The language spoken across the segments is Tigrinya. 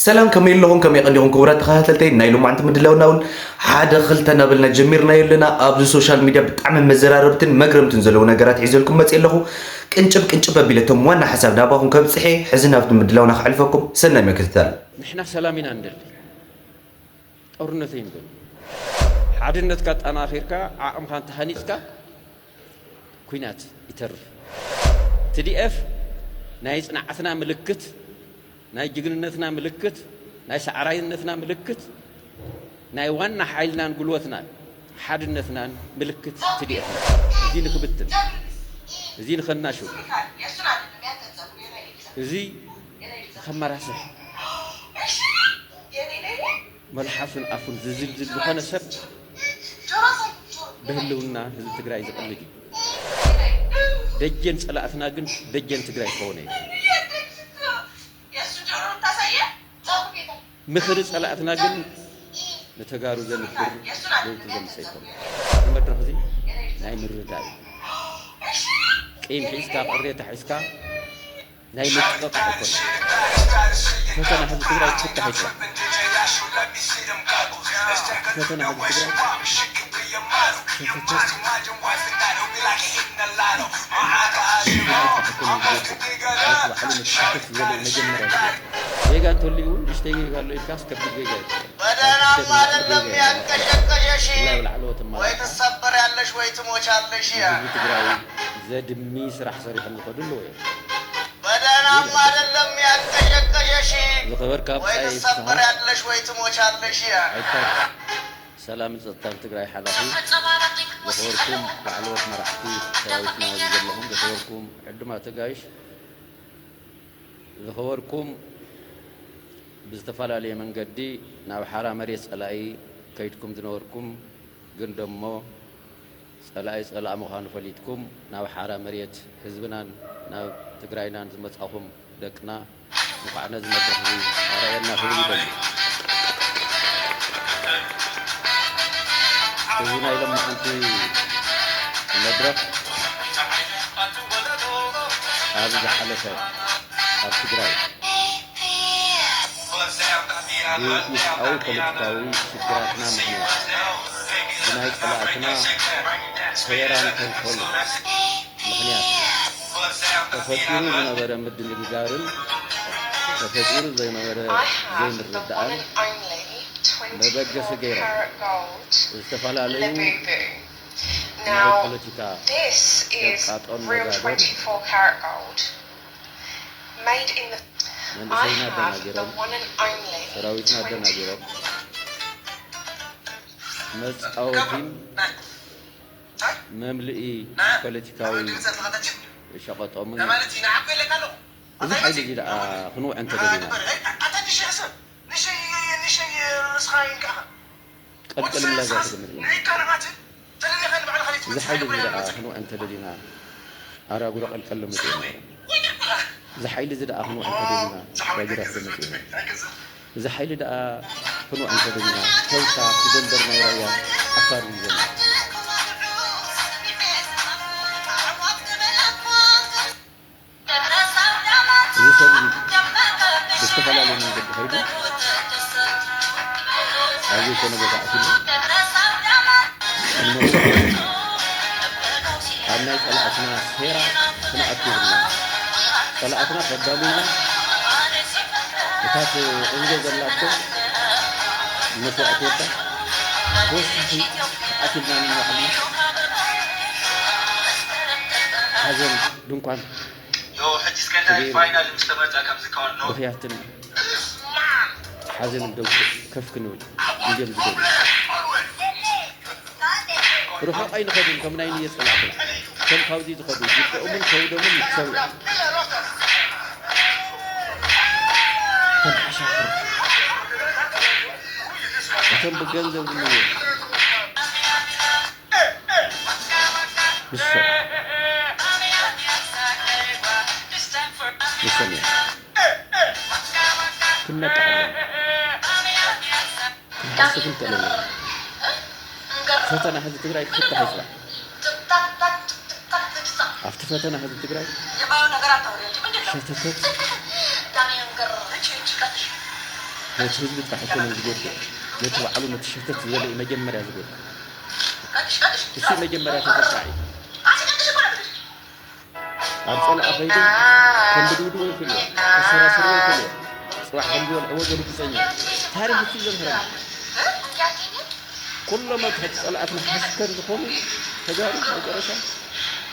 ሰላም፣ ከመይ ኣለኹም? ከመይ ቀኒኹም ክቡራት ተኸታተልተይ ናይ ሎማዕንቲ ምድላውና? እውን ሓደ ክልተ እናበልና ጀሚርናዮ ኣለና። ኣብዚ ሶሻል ሚድያ ብጣዕሚ መዘራረብትን መግረምትን ዘለዉ ነገራት ሒዘልኩም መፅእ ኣለኹ። ቅንጭብ ቅንጭብ ኣቢለ እቶም ዋና ሓሳብ ናባኹም ከብፅሐ ሕዚ ናብቲ ምድላውና ከሕልፈኩም። ሰናይ ምክትታል። ንሕና ሰላም ኢና እንደሊ፣ ጦርነት ኣይንደሊ። ሓድነትካ ኣጠናኺርካ ዓቕምኻ እንተሃኒፅካ ኩናት ይተርፍ። ቲ ዲ ኤፍ ናይ ፅንዓትና ምልክት፣ ናይ ጅግንነትና ምልክት፣ ናይ ሰዓራይነትና ምልክት፣ ናይ ዋና ሓይልናን ጉልበትናን ሓድነትናን ምልክት ቲ ዲ ኤፍ እዩ። እዚ ንክብትን፣ እዚ ንኸናሽው፣ እዚ ንኸመራስሕ፣ መልሓሱን ኣፉን ዝዝልዝል ዝኾነ ሰብ ብህልውና ህዝቢ ትግራይ ዝቕልድ እዩ። ደጀን ፀላእትና ግን ደጀን ትግራይ ክኸውን እዩ። ምኽሪ ፀላእትና ግን ንተጋሩ ዘንብር ለውጢ ዘምፅእ ኣይኮነን። እዚ መድረኽ እዚ ናይ ምርዳእ እዩ። ቂም ሒዝካ፣ ቅሬታ ሒዝካ ናይ ምጥቕጣቕ ኣይኮነን። ፈተና ህዝቢ ትግራይ ክፍታሕ ይግባእ። ፈተና ህዝቢ ትግራይ ክፍታሕ ኣይኮነን። ባዕሉ ንክፍታሕ ዘርኢ መጀመርያ እዩ። ጌጋ እንተልዩ እውን ንእሽተይ ጌጋ ኣሎ ኢልካስ ከቢድ ጌጋ እዩ። በደህናማ አይደለም ያንቀሸቀሸሽ፣ ብላይ ብላዕለዎት ወይ አመራርሓ ትሰበሪያለሽ ወይ ትሞቻለሽ። ንህዝቢ ትግራይ ዘድሚ ስራሕ ሰሪሖም ዝኸዱ ኣለዉ እዮም። በደህናማ አይደለም ያንቀሸቀሸሽ፣ ዝኸበርካ ወይ ብጻይ ፍስሃ ትሰበሪያለሽ ወይ ትሞቻለሽ። ሓይልታት ሰላምን ጸጥታን ትግራይ ሓላፊ፣ ዝኸበርኩም ላዕለዎት መራሕቲ ሰራዊትና ኣብዚ ዘለኹም፣ ዝኸበርኩም ዕዱማት ኣጋይሽ፣ ዝኸበርኩም ብዝተፈላለየ መንገዲ ናብ ሓራ መሬት ጸላኢ ከይድኩም ዝነበርኩም፣ ግን ደሞ ጸላኢ ጸላኢ ምዃኑ ፈሊጥኩም ናብ ሓራ መሬት ህዝብናን ናብ ትግራይናን ዝመጻኹም ደቅና፣ እንኳዕ ነዚ መድረኽ እዚ ኣርኣየና ክብል ይደሊ። እዚ ናይ ሎማዓንቲ መድረኽ ኣብ ዝሓለፈ ኣብ ትግራይ ብውሽጣዊ ፖለቲካዊ ሽግራትና ምኽንያት፣ ብናይ ጸላእትና ሴራን ተንኮል ምኽንያት ተፈጢሩ ዝነበረ ምድንጋርን ተፈጢሩ ዘይነበረ ዘይምርድዳእን መበገሲ ገይሮም ዝተፈላለዩ ናይ ፖለቲካ ሸቃጦን ነጋዶን መንእሰይና ኣደናጊሮም፣ ሰራዊትና ኣደናጊሮም፣ መጻወቲን መምልኢ ፖለቲካዊ ሸቐጦምን። እዚ ሓይሊ እዚ ደኣ ክንውዕ እንተደሊና፣ ቀልቀል ምላዛ ክድምር ኢና። እዚ ሓይሊ እዚ ደኣ ክንውዕ እንተደሊና፣ ኣራጉዳ ቀልቀል ልምጽእ እዩ። እዚ ሓይሊ እዚ ደኣ ክንውዕ እንተደሊና፣ ባጅራ ክድምጽእ እዩ። እዚ ሓይሊ ደኣ ክንውዕ እንተደሊና፣ ተውሳ፣ ብደንበር ናይ ራያ ዓፋር እዩ ዘሎ። እዚ ሰብ እዚ ብዝተፈላለየ መንገዲ ከይዱ ኣብ ዘይኮነ ቦታ ኣትዩ ንመርዖ ኣብ ናይ ጸላእትና ሴራ ክንኣቱ የብልና። ጸላእትና ከዳልዩና እታ ትዕንገ ዘላቶ መስዋእቲ ወዳ ተወሳኺ ኣትልና ንመቐልና ሓዘን ድንኳን ዮ፣ ሕጂ እስከ እንታይ ፋይናል ምስ ተመርጸ ከም ዝከውን ነው። ብኽያትን ሓዘንን ደው ከፍ ክንብል እዮም ዝደልዩ። ርሑቕ ኣይንኸድን፣ ከም ናይ ንየ ጸላእትና። ከም ካብዚ ዝኸዱ፣ ግደኦምን ከብዶምን ይሕሰቡ እዮም። ከም ዓሻኽር፣ እቶም ብገንዘብ ዝምልዩ ንሶም፣ ንሶም እዮም። ክንነቅሕ ኣለና። ክንሓስብ ክንክእል ኣለና። ፈተና ህዝቢ ትግራይ ክፍታሕ ይፅናሕ። ኣብቲ ፈተና ህዝቢ ትግራይ ሸተተት፣ ነቲ ህዝቢ ጥራሕ ኣይኮነን ዝጎድእ፣ ነቲ ባዕሉ ነቲ ሸተት ዝበለ እዩ መጀመርያ ዝጎድእ። እሱ መጀመርያ ተጠቃዒ። ኣብ ጸላኢ ከይዱ ከም ብድብድቦ ይፈልዮ፣ ክሰራስርዎ ይፈልዮ። ጽባሕ ከም ዝበልዕዎ ዘልግጸኛ ታሪኽ እሱ ዘምህረና። ኩሎም ኣብ ትሕቲ ጸላእትና ሓሽከር ዝኾኑ ተጋሩ መጨረሻ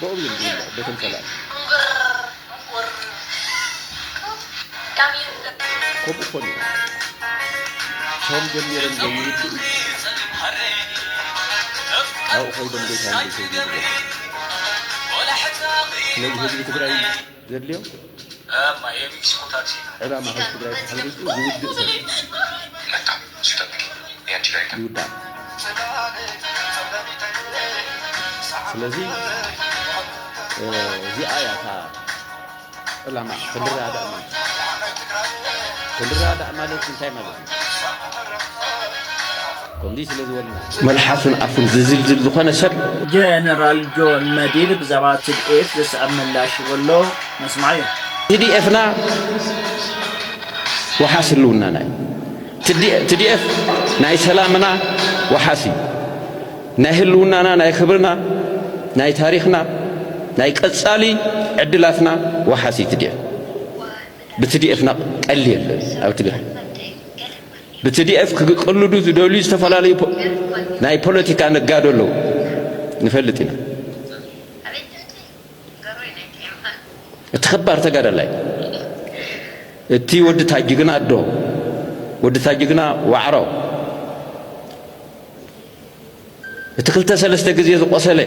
ብኦም እዮም ዝውላዕ፣ በቶም ጸላእቲ። ከምኡ ኮን እዩ። ቶም ጀሚሮም ዘይውድኡ ካብኡ ከይዶም ጎይታ ንጉስ ይብሉ። ስለዚ ህዝቢ ትግራይ ዘድልዮ ዕላማ ህዝቢ ትግራይ ተሓሪፁ ዝውድእ ሰብ ይውዳእ። ስለዚ እዚኣ እያ እታ ዕላማ ክንረዳዳእ ማለት እዩ። ክንረዳዳእ ማለት እንታይ ማለት እዩ? ከምዚ ስለ ዝበልና መልሓሱን ኣፉን ዝዝልዝል ዝኾነ ሰብ ጀነራል ጆን መዲድ ብዛዕባ ትድኤፍ ዝስዕብ ምላሽ ሂቡ ኣሎ። ነስምዓዮ። ቲ ዲ ኤፍና ወሓስ ህልውናና እዩ። ቲ ዲ ኤፍ ናይ ሰላምና ወሓስ እዩ። ናይ ህልውናና፣ ናይ ክብርና፣ ናይ ታሪኽና፣ ናይ ቀጻሊ ዕድላትና ወሓስ እዩ ቲ ዲ ኤፍ። ብቲ ዲ ኤፍና ቀሊ የለን ኣብ ትግራይ። ብቲ ዲ ኤፍ ክቅልዱ ዝደልዩ ዝተፈላለዩ ፖ-፣ ናይ ፖለቲካ ነጋዶ ኣለዉ። ንፈልጥ ኢና። እቲ ኽባር ተጋዳላይ፣ እቲ ወዲ ታጅግና ኣዶ፣ ወዲ ታጅግና ዋዕሮ፣ እቲ ክልተ ሰለስተ ግዜ ዝቆሰለ፣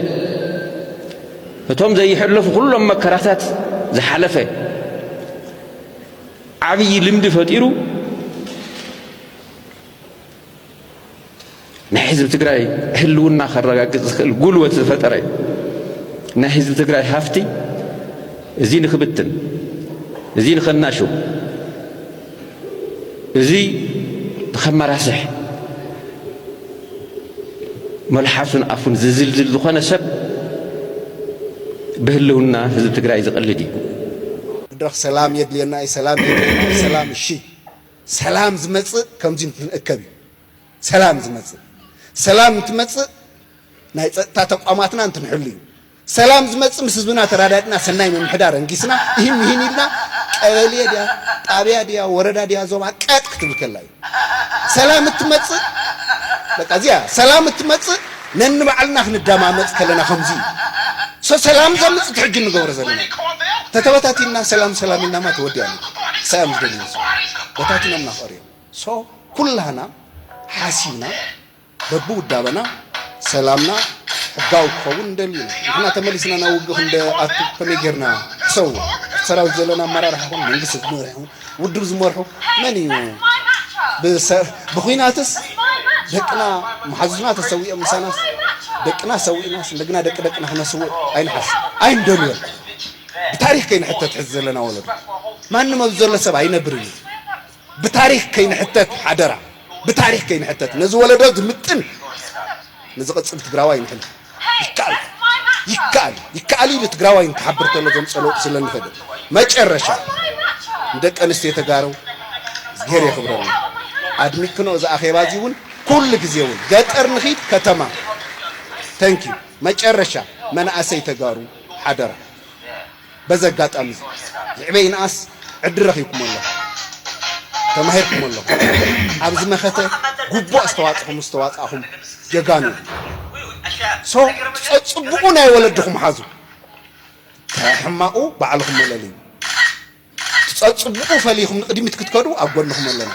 እቶም ዘይሕለፉ ኩሎም መከራታት ዝሓለፈ፣ ዓብዪ ልምዲ ፈጢሩ፣ ናይ ህዝቢ ትግራይ ህልውና ከረጋግጽ ዝኽእል ጉልበት ዝፈጠረ እዩ። ናይ ህዝቢ ትግራይ ሃፍቲ እዚ ንኽብትን፣ እዚ ንኸናሹ፣ እዚ ንኸመራስሕ መልሓሱን ኣፉን ዝዝልዝል ዝኾነ ሰብ ብህልውና ህዝቢ ትግራይ ዝቐልድ እዩ። መድረኽ ሰላም የድልየና እዩ፣ ሰላም የድልየና እዩ፣ ሰላም እሺ። ሰላም ዝመጽእ ከምዚ እንትንእከብ እዩ። ሰላም ዝመጽእ፣ ሰላም እንትመጽእ ናይ ጸጥታ ተቋማትና እንትንሕሉ እዩ። ሰላም ዝመጽእ ምስ ህዝብና ተራዳድና ሰናይ ምምሕዳር እንጊስና፣ ይህን ይህን ኢልና ቀበሌ ድያ፣ ጣብያ ድያ፣ ወረዳ ድያ፣ ዞባ ቀጥ ክትብል ከላ እዩ። ሰላም እትመጽእ፣ በቃ እዚኣ ሰላም እትመጽእ ነንባዕልና ክንደማመጽ ከለና ከምዚ እዩ። ሶ ሰላም ዘምጽእ እቲ ሕጂ እንገብሮ ዘለና። ተተበታቲንና ሰላም ሰላም ኢልናማ ተወዲኣና። ሰላም ዝደልዩ ህዝቢ በታቲኖምና ክቐርዮም። ሶ ኩላህና ሓሲብና በብውዳበና ሰላምና ሕጋዊ ክኸውን እንደሊ ኢና። ንሕና ተመሊስና ናብ ውግእ ክንደ ኣቱ ከመይ ጌርና ክሰው? እቲ ሰራዊት ዘለና ኣመራርሓ ይኹን መንግስቲ ዝመርሕ ይኹን ውድብ ዝመርሑ መን እዩ? ብሰ-፣ ብኹናትስ ደቅና መሓዙትና ተሰዊኦም ምሳናስ ደቅና ሰዊእናስ እንደግና ደቂ ደቅና ክነስውእ ኣይንሓስ ኣይንደልዮን። ብታሪኽ ከይንሕተት ሕዚ ዘለና ወለዶ ማንም ኣብዚ ዘሎ ሰብ ኣይነብርን እዩ። ብታሪኽ ከይንሕተት ሓደራ፣ ብታሪኽ ከይንሕተት ነዚ ወለዶ ዝምጥን ንዝቕጽል ትግራዋይ ንሕን ይከኣል ይከኣል ይከኣል ኢሉ ትግራዋይ ንክሓብር ተሎ ዘምጸ ለውጢ ስለ ንፈደ መጨረሻ ንደቂ ኣንስትዮ ተጋሩ እግዜር የኽብረልና። ኣድሚክኖ እዚ ኣኼባ እዚ እውን ኩሉ ግዜ እውን ገጠር ንኺድ ከተማ ተንኪ መጨረሻ መናእሰይ ተጋሩ ሓደራ በዚ ኣጋጣሚ እዚ ዝዕበይ ንኣስ ዕድል ረኺብኩም ኣለኹም፣ ተማሂርኩም ኣለኹም። ኣብዚ መኸተ ግቡእ ኣስተዋፅኹም ዝተዋፃእኹም ጀጋኑ። ሶ ትፀፅብቑ ናይ ወለድኹም ሓዙ፣ ሕማቑ ባዕልኹም መለልዩ። ትፀፅብቑ ፈሊኹም ንቕድሚት ክትከዱ ኣብ ጎንኹም ኣለና።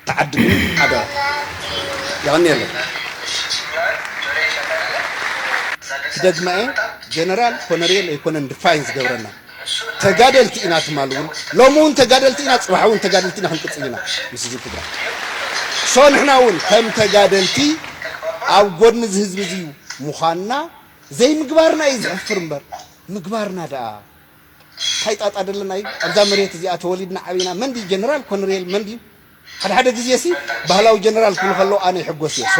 ተዓድሉ ሓደራ። የቐንየለይ። ክደግማ እየ፣ ጀነራል ኮነሬል ኣይኮነን ድፋይን ዝገብረና። ተጋደልቲ ኢና ትማል እውን፣ ሎሚ እውን ተጋደልቲ ኢና፣ ፅባሕ እውን ተጋደልቲ ኢና ክንቅፅል ኢና ምስ ህዝቢ ትግራይ። ሶ ንሕና እውን ከም ተጋደልቲ ኣብ ጎድኒ እዚ ህዝቢ እዚ ምዃንና ዘይምግባርና እዩ ዘሕፍር እምበር ምግባርና ደኣ እንታይ ጣጣ ደለና እዩ? ኣብዛ መሬት እዚኣ ተወሊድና ዓቢና መን ድዩ ጀነራል ኮነሬል መን ድዩ? ሓደ ሓደ ግዜ ሲ ባህላዊ ጀነራል ክብሉ ከለዉ ኣነ ይሕጎስ እየ። ሶ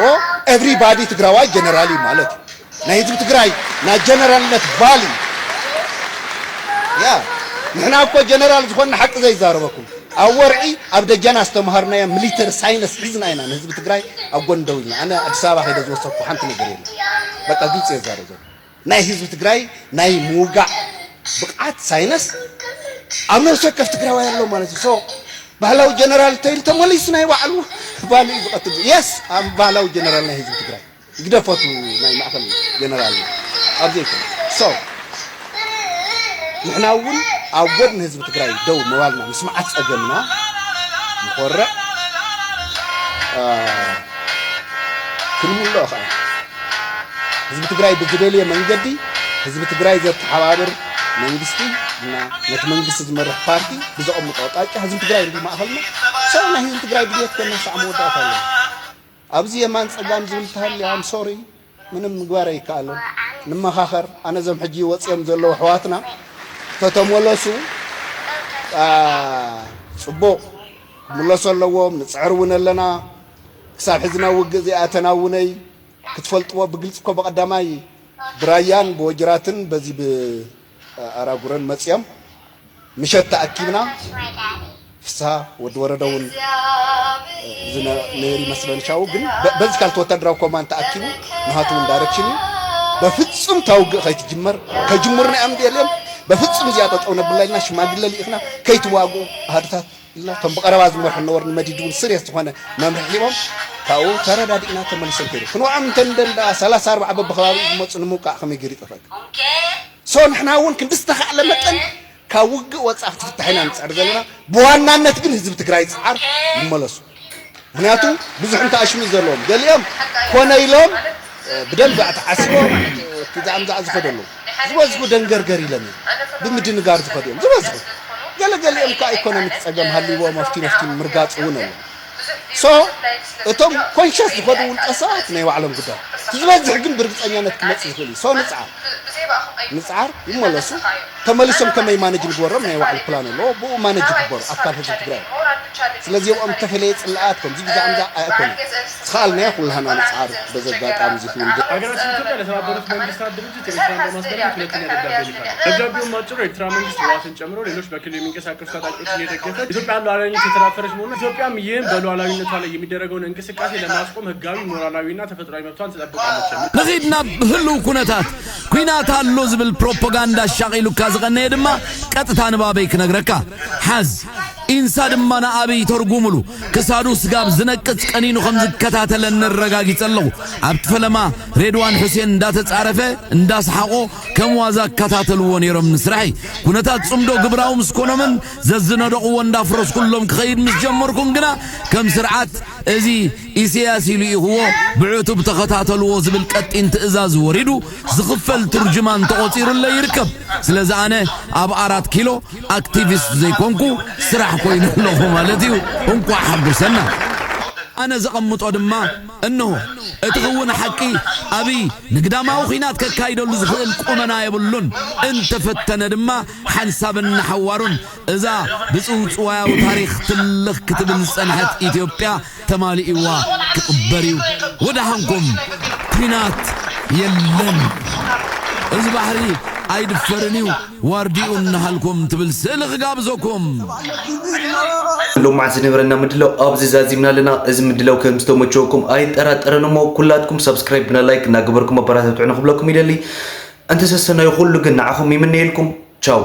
ኤቭሪባዲ ትግራዋይ ጀነራል እዩ ማለት እዩ። ናይ ህዝቢ ትግራይ ናይ ጀነራልነት ቫልዩ ያ ንሕና እኮ ጀነራል ዝኾንና ሓቂ ዘይዛረበኩም ኣብ ወርዒ ኣብ ደጃና ዝተምሃርናዮ ሚሊተሪ ሳይንስ ሒዝና ኢና ንህዝቢ ትግራይ ኣብ ጎኒ ደው ኢልና። ኣነ ኣዲስ ኣበባ ከይደ ዝወሰድኩ ሓንቲ ነገር የለን። በቃ ግልፂ የዛረብ ዘሎ ናይ ህዝቢ ትግራይ ናይ ምውጋእ ብቕዓት ሳይንስ ኣብ ነፍሲ ወከፍ ትግራዋይ ኣሎ ማለት እዩ። ሶ ባህላዊ ጀነራል ተይሉ ተመሊሱ ናይ ባዕሉ ባሉ እዩ ዝቐትል። የስ ኣብ ባህላዊ ጀነራል ናይ ህዝቢ ትግራይ ይግደፈቱ ናይ ማእኸል ጀነራል ኣብዚ ይኮን። ሶ ንሕና እውን ኣብ ጎድኒ ህዝቢ ትግራይ ደው ምባልና ምስ መዓት ፀገምና ንኾርዕ ክንምልኦ ከዓ ህዝቢ ትግራይ ብዝደልዮ መንገዲ ህዝቢ ትግራይ ዘተሓባብር መንግስቲ እና ነቲ መንግስቲ ዝመርሕ ፓርቲ ብዘቐምጦ ኣቅጣጫ ህዝቢ ትግራይ እንዲ ማእኸልና ሰው ናይ ህዝቢ ትግራይ ድልየት ከናሳዕ መወዳእታ ኣለዎ። ኣብዚ የማን ፀጋም ዝብል ተሃልያ ኣም ሶሪ ምንም ምግባር ኣይከኣልን። ንመኻኸር ኣነ ዘም ሕጂ ወፅኦም ዘለዉ ኣሕዋትና ተተመለሱ ፅቡቕ ክምለሱ ኣለዎም። ንፅዕር እውን ኣለና ክሳብ ሕዚ ናብ ውግእ ዘይኣተና እውነይ ክትፈልጥዎ ብግልፂ እኮ ብቐዳማይ ብራያን ብወጅራትን በዚ ብኣራጉረን መፅኦም ምሸት ተኣኪብና ፍስሃ ወዲ ወረደ እውን ነይሩ ይመስለኒ ሻው ግን በዚ ካልቲ ወታደራዊ ኮማንድ ተኣኪቡ ንሃቱ እውን ዳይረክሽን እዩ በፍፁም ታውግእ ከይትጅመር ከጅምሩና እዮም ደልዮም በፍፁም እዚኣ ጠጠው ነብላ ኢልና ሽማግለ ልኢኽና ከይትዋግኡ ኣሃዱታት ኢልና እቶም ብቐረባ ዝመርሑ ነበሩ ንመዲድ እውን ስርየስ ዝኾነ መምርሒ ሂቦም ካብኡ ተረዳዲእና ተመሊሶም ከይዱ ክንወዖም እንተ እንደልዳ ሰላሳ ኣርባዓ በብኸባቢኡ ዝመፁ ንምውቃዕ ከመይ ገይሩ ይጠፈቅ ሶ ንሕና እውን ክንዲ ዝተኻእለ መጠን ካብ ውግእ ወፃእ ክትፍታሕ ኢና ንፅዕር ዘለና ብዋናነት ግን ህዝቢ ትግራይ ፅዓር ይመለሱ ምክንያቱ ብዙሕ እንተኣሽሙ ዘለዎም ገሊኦም ኮነ ኢሎም ብደንቢ ተዓሲቦም ክዛምዛዕ ዝኸደሉ ዝበዝሑ ደንገርገር ኢሎም እዮም ብምድንጋር ዝኸዱ እዮም ዝበዝሑ ገለገሊኦም ከዓ ኢኮኖሚክ ፀገም ሃልዎም ኣፍቲን ኣፍቲን ምርጋፅ እውን ኣሎ ሶ እቶም ኮንሸስ ዝኸዱ ውልቀ ሰባት ናይ ባዕሎም ጉዳይ እቲ ዝበዝሕ ግን ብርግፀኛነት ክመፅእ ዝኽእል እዩ ሶ ንፅዓር ንፅዓር ይመለሱ ተመሊሶም ከመይ ማነጅ ንግበሮም ናይ ባዕሉ ፕላን ኣለዎ ብኡ ማነጅ ይግበሩ ኣካል ህዝቢ ትግራይ ስለዚ ኣብኦም እተፈለየ ፅላኣት ከምዚ ግዛዕ ምዛዕ ኣይኮነ ዝኸኣልናዮ ኩላህና ንፅዓር በዚ ኣጋጣሚ እዚ ክብል ሃገራችን ኢትዮጵያ ለተባበሩት መንግስታት ድርጅት ኤርትራን በማስመልከት ሁለተኛ ደብዳቤ ልካለች። ደብዳቤውም ባጭሩ የኤርትራ መንግስት ህወሓትን ጨምሮ ሌሎች በክልሉ የሚንቀሳቀሱ ታጣቂዎችን እየደገፈ ኢትዮጵያን ሉዓላዊነት የተዳፈረች መሆኑን ኢትዮጵያም ይህን በሉዓላዊነቷ ላይ የሚደረገውን እንቅስቃሴ ለማስቆም ህጋዊ ሞራላዊና ተፈጥሯዊ መብቷን ትጠብቃለች የሚል ንኺድ ናብ ህልው ኩነታት ኲናት ኣሎ ዝብል ፕሮፓጋንዳ ኣሻቒሉካ ዝቐነየ ድማ ቀጥታ ንባበይ ክነግረካ ሓዝ ኢንሳ ድማ ንኣበይ ተርጉሙሉ ክሳዱ ስጋብ ዝነቅጽ ቀኒኑ ከም ዝከታተለኒ ኣረጋጊጸ ኣለኹ ኣብቲ ፈለማ ሬድዋን ሑሴን እንዳተጻረፈ እንዳሰሓቖ ከም ዋዛ እከታተልዎ ነይሮም ንስራሐይ ኩነታት ጽምዶ ግብራዊ ምስ ኮኖምን ዘዝነደቕዎ እንዳፍረስኩሎም ክኸይድ ምስ ጀመርኩን ግና ከም ስርዓት እዚ ኢሰያስ ኢሉ ኢኽዎ ብዕቱብ ተኸታተልዎ ዝብል ቀጢን ትእዛዝ ወሪዱ ዝኽፈል ትርጅማን ተቖጺሩለይ ይርከብ። ስለዚ ኣነ ኣብ ኣራት ኪሎ ኣክቲቪስት ዘይኮንኩ ስራሕ ኮይነ ኣለኹ ማለት እዩ። እንቋዕ ሓጎሰና። ኣነ ዘቐምጦ ድማ እንሆ። እቲ ክውን ሓቂ ኣብይ ንግዳማዊ ኲናት ከካይደሉ ዝኽእል ቁመና የብሉን። እንተፈተነ ድማ ሓንሳብን ንሓዋሩን እዛ ብጽውጽዋያዊ ታሪኽ ትልኽ ክትብል ዝጸንሐት ኢትዮጵያ ተማሊእዋ ክቕበር እዩ። ወደሓንኩም። ኲናት የለን። እዚ ባሕሪ ኣይድፈርን እዩ ዋርዲኡ እናሃልኩም ትብል ስእሊ ክጋብዘኩም። ሎማዕ ዝነበረና ምድላው ኣብዚ ዛዚምና ኣለና። እዚ ምድላው ከም ዝተመቸወኩም ኣይጠራጠረን እሞ ኩላትኩም ሳብስክራይብ ብና ላይክ እናገበርኩም ኣበረታትዑ ንክብለኩም ይደሊ። እንተሰሰናዩ ኩሉ ግን ንዓኹም ይምነየልኩም። ቻው።